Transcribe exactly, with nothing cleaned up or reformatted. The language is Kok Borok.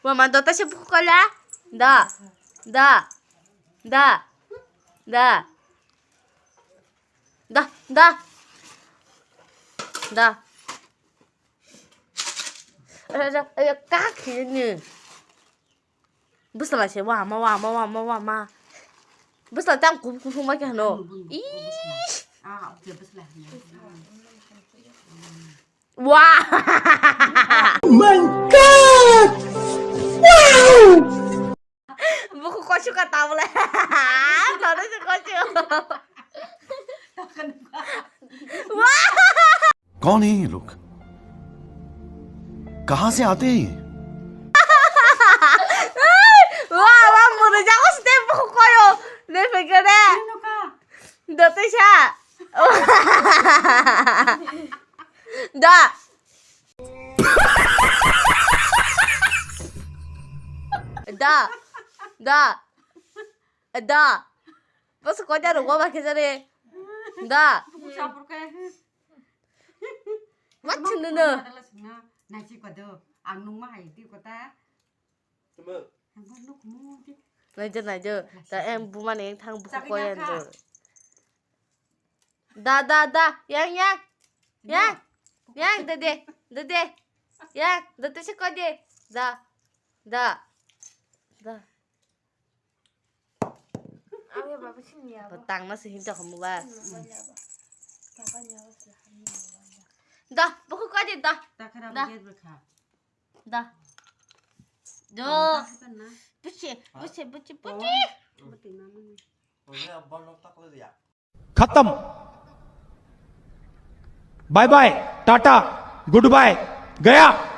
Mama, dota se buku kala. Da. Da. Da. Da. Da. Da. Da. Ayo, ayo, kak ini. Bwsla se wama, wama, wama, wama. Bwsla tam kuphung kuphung ma khe hano. Ih. Ah, oke, bwsla. Wah. Oh my God! Wow! Buku kosu ka tabule. Tadi se kosu. Wah. कौन है ये लोग? कहाँ से आते हैं ये? Wah, wah, munu jago sete buku koyo. Ne pekere. Dotisa. Da. Da. Da. Da. Bas ko jaro go ba ke jare. Da. Mat chunu no. Naisi kodo. Ang nung ma hai di kota. Naija, naija. Ta em buma ni thang buku koyan jo. Da, da, da. Yang, yang. Yang. Yang, dede. Dede. Yang, dede se kode. Da. Da. Da. Tang na se hinta kamu ba. Da, buku kode da. Da. Da. Jo. Buce, buce, buce, buce. खत्म। Bye bye, tata, goodbye, गया।